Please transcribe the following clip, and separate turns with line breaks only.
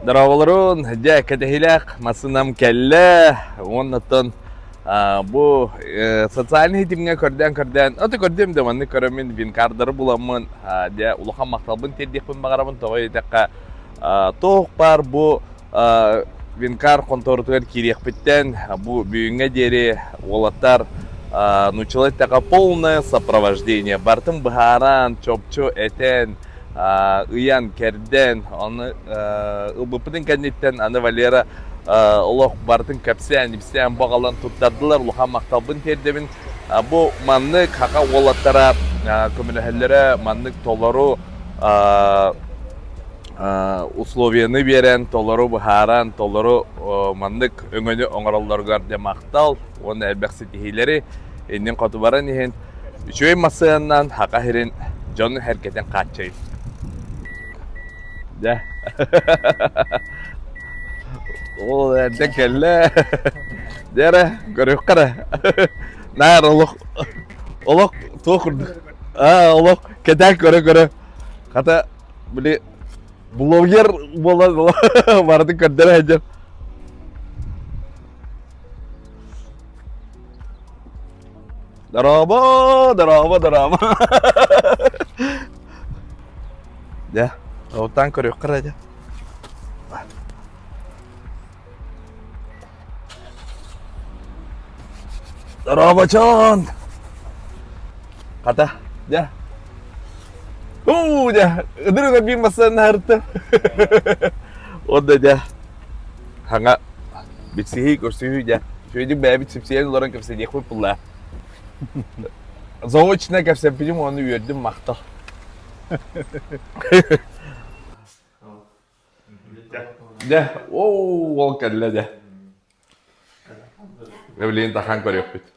Дорооболорун, дьэ кэтэһиилээх массыынам кэллэ. Уоннаттан бу социальнай ситимҥэ көрдөөн-көрдөөн, ото көрдүм да маннык көрөммүн винкардары буламмын, дьэ улахан махталбын тиэрдиэхпин баҕарабын. Тоҕо диэтэххэ, туох баар бу Винкар хонтуоратыгар киириэхпиттэн бу бүгүҥҥэ диэри уолаттар нууччалыы эттэххэ полное сопровождение барытын быһааран, чопчу этэн, ыйан, кэрдэн, ону ылбыппытын кэнниттэн аны Валера олох барытын кэпсээн, ипсээн баҕалан туттардылар, улахан махталбын тиэрдэбин. Бу маннык хака уолаттара көмөлөһөллөрө, маннык толору условияны биэрэн, толору быһааран, толору маннык өҥөнү оҥороллоругар дьэ махтал уонна элбэх ситиһиилэри иннин хоту баран иһин үчүгэй массыынанан Хака сирин дьону сэргэтин хааччыйын. Дьэ. Ол эрдэ кэллэ. Дьэ эрэ, көрүөххэ эрэ. Наар олох олох туох курдук. Аа, олох кэтээн көрө-көрө. Хата били блогер буолан барытын көрдөрө сылдьар. Дорообо, дорообо, дорообо. Дьэ, оттан көрүөххэ эрэ дьэ. Дорообочон! Хата, дьэ. Уу, дьэ, ыдырыга биир массыына харытта. Онно дьэ, хаҥа билсиһии, көрсүһүү дьэ. Үчүгэйдик бэйэбит сипсийэн олорон кэпсэтиэхпит булла. Заочно кэпсэппитим уонна үөрдүм махтал. Дьэ, оо, ол кэллэ дьэ. Билигин тахан көрүөхпүт.